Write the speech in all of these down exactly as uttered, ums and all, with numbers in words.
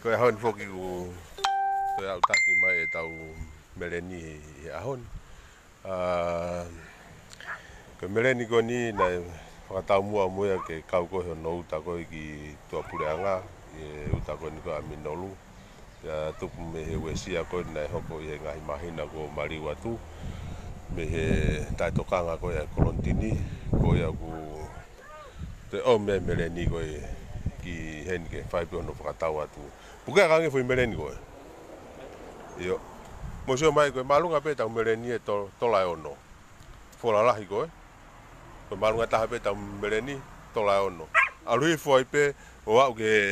Ko e ʻaho ni foki ʻoku toe aʻutaki mai ʻetau meleni ʻi he ʻaho ni. ʻA, ko e meleni ko eni naʻe fakataumuʻa mo ia ke kau ko ē hono uta ko ē ki tuʻapuleʻanga, ʻi he uta ko eni ko ē ʻa Minolu. Pea tupu mei he uesia ko ē naʻe hoko ʻi he ngaahi māhina kuo maliu atu, mei he taʻetokanga ko ē ʻa e kolonitini, ko ia ʻoku toe ʻomi e meleni ko ē ki heni ke fai pē hono fakatau atu. Puke ʻa e kangi foʻi meleni ko ē. ʻIo. Mou sio mai ko e māʻolunga pē ʻetau meleni ʻe to-, tola ʻe ono. Fola lahi ko ē. Ko e māʻolunga taha pē ʻetau meleni, tola ʻe ono. ʻAlu hifo ai pē ʻo aʻu ki he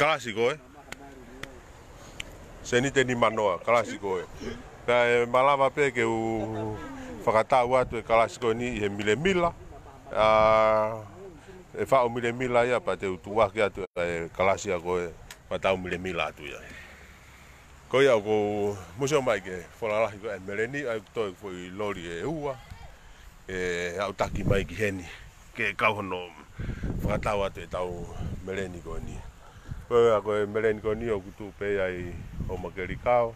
kalasi ko ē. Seniti ʻe nimanoa, kalasi ko ē. Pea ʻe malava pē ke u fakatau atu e kalasi ko eni ʻi he milemila. ʻA, ʻe faʻo milemila ia pea te u tuʻuaki atu e kalasi ia ko ē fakatau milemila atu ia. Ko ia ʻoku mou sio mai ki he fola lahi ko ē ʻa e meleni, ʻa ia ʻoku toe foʻi loli ʻe ua ʻe aʻutaki mai ki heni ke kau hono fakatau atu ʻetau meleni ko eni. Ko ia ko e meleni ko eni ʻoku tuʻu pē ia ʻi Houmakelikao,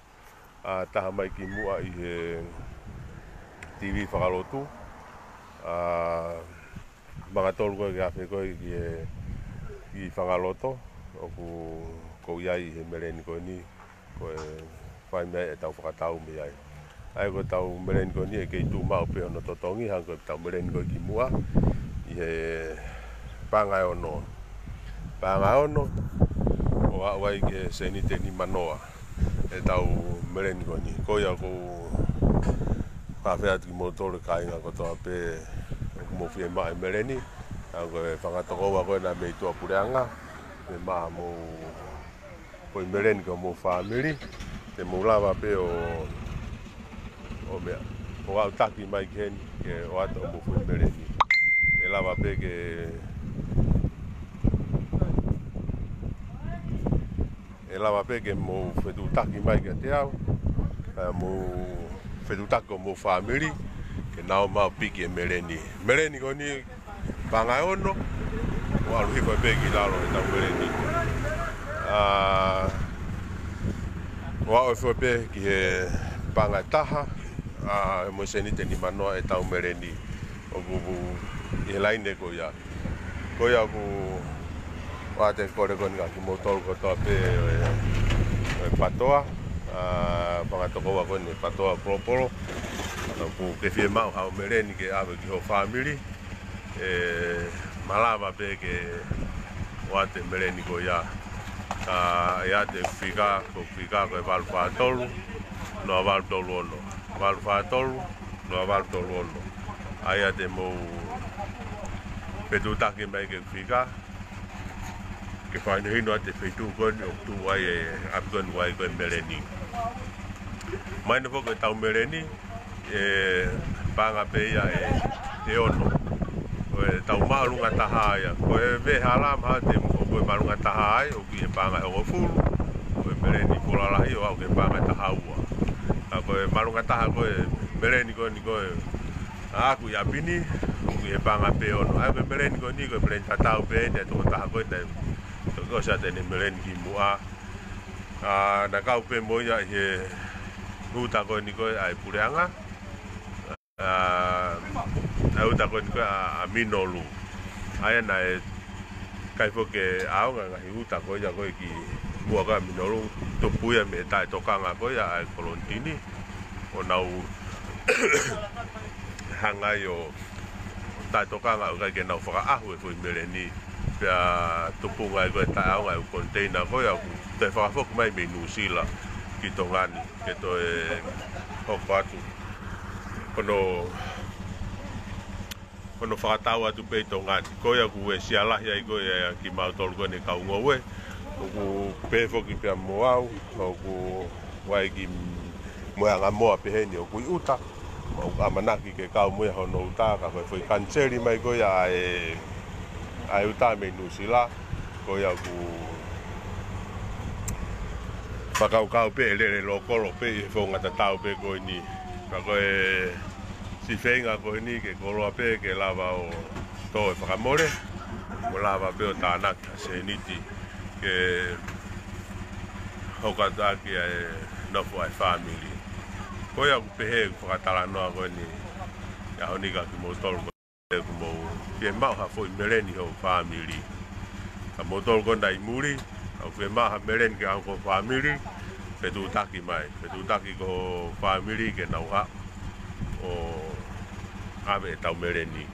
ʻa, taha mai ki muʻa ʻi he TV Fakalotu, ʻa, Mangatolu ko ē ke afe ko ē ki he, ki Fangaloto, ʻoku ʻoku ʻi ai ʻi he meleni ko eni, ko e fai mei ai ʻetau fakatau mei ai. ʻA ia ko ʻetau meleni ko eni ʻe kei tuʻu maʻu pē hono totongi, hangē ko ʻetau meleni ko ē ki muʻa, ʻi he paʻanga ʻe ono. Paʻanga ʻe ono, ʻo aʻu ai ki he seniti ʻe nimanoa ʻetau meleni ko eni. Ko ia ʻoku ou fakaafeʻi atu kimoutolu kāinga kotoa pē ʻoku mou fie maʻu e meleni, ʻa ia ko e fanga tokoua ko ena mei tuʻapuleʻanga, mei maʻa mou foʻi meleni ki homou fāmili, te mou lava pē ʻo, ʻo meʻa, ʻo aʻutaki mai ki heni, ke ʻoatu homou foʻi meleni. ʻE lava pē ke, ʻe lava pē ke mou fetuʻutaki mai kiate au, ʻa, mou fetuʻutaki ki homou fāmili, ke nau ō mai ʻo piki e meleni. Meleni ko eni, paʻanga ʻe ono, ʻo ʻalu hifo pē ki lalo ʻetau meleni. ʻA, ʻo aʻu hifo pē ki he paʻanga ʻe taha, ʻa, mo e seniti ʻe nimanoa ʻetau meleni. ʻOku ʻi he laine ko ia. Ko ia ʻoku ʻoatu e kole ko eni kia kimoutolu kotoa pē ʻo e, ʻo e PATOA, ʻa, fanga tokoua ko eni PATOA Polopolo. ʻOku ke fie maʻu haʻo meleni ke ʻave ki ho fāmili, ʻe malava pē ke ʻoatu e meleni ko ia. ʻA, ʻe ʻoatu e fika, ko e fika ko e valu fā tolu, noa valu tolu ono. Valu fā tolu, noa valu tolu ono. ʻA ia te mou fetuʻutaki mai ki he fika, ke fakahinohino atu e feituʻu ko eni ʻoku tuʻu ai e ʻapi ko eni ʻoku ʻi ai ko ē e meleni. Mahino foki ʻetau meleni, ʻe paʻanga pē ia ʻe, ʻe ono. Ko ʻetau māʻolunga taha ia. Ko e veʻehala mahalo te mou, ko e māʻolunga taha ai, ʻoku ʻi he paʻanga ʻe hongofulu. Ko e meleni fola lahi ʻo aʻu ki he paʻanga ʻe taha ua. ʻA, ko e māʻolunga taha ko ē meleni ko eni ko ē ʻaʻaku ʻi ʻapi ni, ʻoku ʻi he paʻanga pē ʻe ono. ʻA ia ko e meleni ko eni, ko e meleni tatau pē eni ʻa e tokotaha ko ē naʻe toki ʻosi atu ʻene meleni ki muʻa. ʻA, naʻe kau pē mo ia ʻi he uta ko eni ko ē ʻa e puleʻanga. ʻA, ʻa e uta ko eni ko ē ʻa, ʻa Minolu. ʻA ia naʻe ʻikai foki ke ʻaonga e ngaahi uta ko ia ko ē ki muʻa ko ē ʻa Minolu, tupu ia mei he taʻetokanga ko ia ʻa e kolonitini. ʻO nau hanga ai ʻo taʻetokanga ʻo ʻikai ke nau fakaʻahu e foʻi meleni. Pea tupunga ai ko ē taʻeʻaonga e koniteina ko ia ʻoku toe fakafoki mai mei Nuʻusila ki Tonga ni, ke toe hoko atu hono, hono fakatau atu pē ʻi Tonga ni. Ko ia ʻoku uesia lahi ai ko ia kimautolu ko eni kau ngoue. ʻOku pehē foki pea mo au, ʻoku ʻi ai ki mo e anga moa pehē ni ʻoku ʻi ʻuta. ʻOku ʻamanaki ke kau mo ia hono uta, ka ko e foʻi kaniseli mai ko ia ʻa e, ʻa e uta mei Nuʻusila. Ko ia ʻoku fakakaukau pē ʻe lele lōkolo pē ʻi he founga tatau pē ko eni. Ka ko e siʻi feinga ko eni ke koloa pē ke lava ʻo tō e fakamole, mo lava pē ʻo tānaki ha sēniti ke Hoko atu ʻaki ʻa e nofo ʻa e fāmili. Ko ia ʻoku pehē ʻeku fakatalanoa ko eni ʻi he ʻaho ni kia kimoutolu ko ē ʻoku mou fiemaʻu ha foʻi meleni ki hoʻo fāmili. Ka moutolu ko ena ʻi muli, ʻoku fiemaʻu ha meleni ki hoʻo fāmili, fetuʻutaki mai. Fetuʻutaki ki hoʻo fāmili ke nau haʻu ʻo ʻave ʻetau meleni.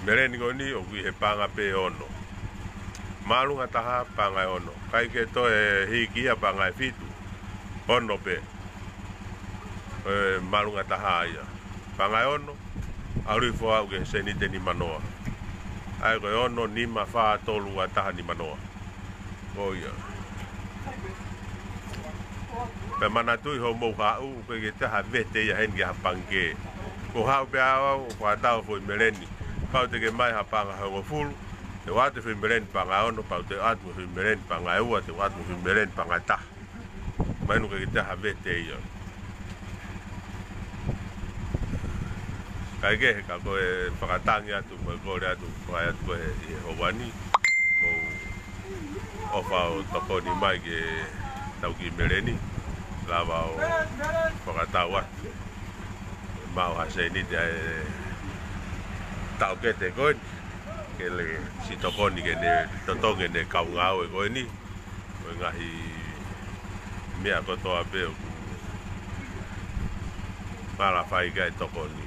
Meleni ko eni ʻoku ʻi he paʻanga pē ʻe ono. Māʻolunga taha paʻanga ʻe ono. ʻIkai ke toe hiki ia paʻanga ʻe fitu. Ono pē. ʻE māʻolunga taha ia. Paʻanga ʻe ono, ʻalu hifo ʻo aʻu ki he sēniti ʻe nima noa. ʻA ia ko e ono, nima, fā, tolu, ua, taha, nima noa. Ko ia. Pea manatuʻi hoʻomou haʻu, ʻoku ʻikai ke toe ʻi ai ha vete ia heni ki ha pangikē. Ko e haʻu pē au ʻo fakatau foʻi meleni. Kapau te ke ʻomai ha paʻanga ʻe hongofulu, te u ʻoatu e foʻi meleni paʻanga ʻe ono, kapau te u ʻoatu e foʻi meleni paʻanga ʻe ua, te u ʻoatu e foʻi meleni paʻanga ʻe taha. Mahino ʻoku ʻikai ke toe ʻi ai ha vete ia. Kae kehe, ka ko e fakatangi atu mo e kole atu, fai atu ko ē ʻi he houa ni, mou ʻofa ʻo tokoni mai ki heʻetau kiʻi meleni, lava ʻo fakatau atu. Maʻu ha sēniti ʻa e taʻokete ko eni, ke lava siʻi tokoni ke ne totongi ʻene kau ngāue ko eni. Ko e ngaahi meʻa kotoa pē ʻoku mala fai ki ai e tokoni.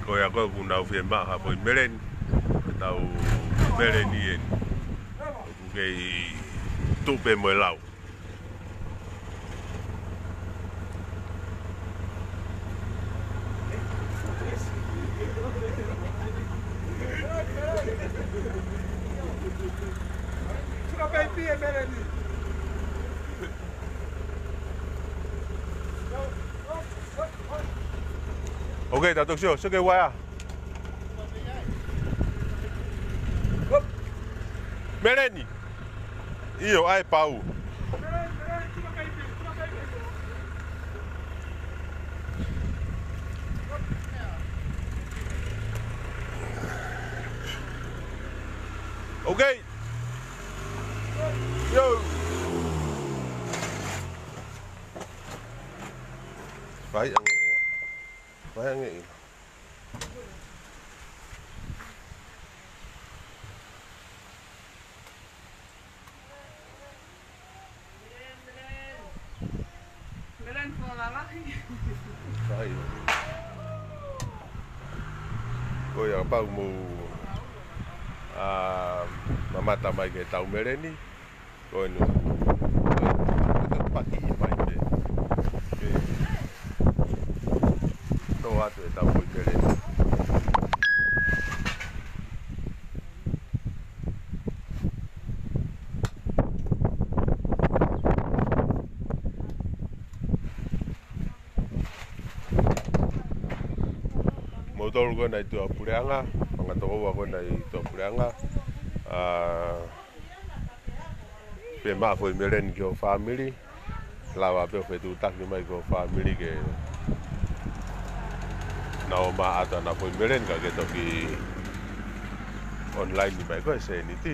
Ko ia ko ē ʻoku nau fiemaʻu ha foʻi meleni, ʻetau meleni eni. ʻOku kei tuʻu pē mo e lau. OK, tau toki sio, sio ki he uaea. Meleni. ʻIo, ʻai pau. OK. Yo. Vai ange. Vai ange. Meleni fuʻu lalahi. Sai. Ko ia kapau mou, ā, mamata mai ki heʻetau meleni. Ko eni. Ko e paki ʻi mai pē. Ke tō atu ʻetau foʻi meleni. Moutolu ko ena ʻi tuʻa puleʻanga, fanga tokoua ko ena ʻi tuʻa puleʻanga. Ā, fiemaʻu foʻi meleni ki hoʻo fāmili. Lava pē ʻo fetuʻutaki mai ki hoʻo fāmili ke nau ō mai ʻo ʻoatu ʻenau foʻi meleni ka ke toki online mai ko e sēniti.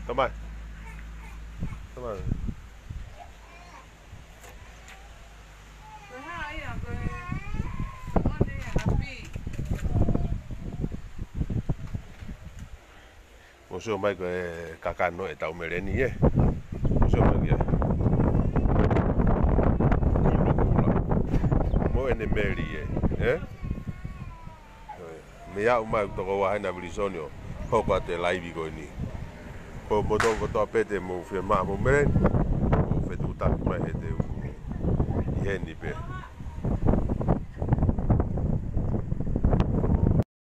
Tamai. Tamai. Mou sio mai ko e kakano ʻetau meleni ē. Mou sio mai ki ai. Kulokula. Mo ʻene meli ē. Ē? Mei aʻu mai ʻeku tokoua hena Vilisoni ʻo hoko atu e laivi ko eni. Ko moutolu kotoa pē te mou fiemaʻu ha meleni, mou fetuʻutaki mai he te u ʻi heni pē.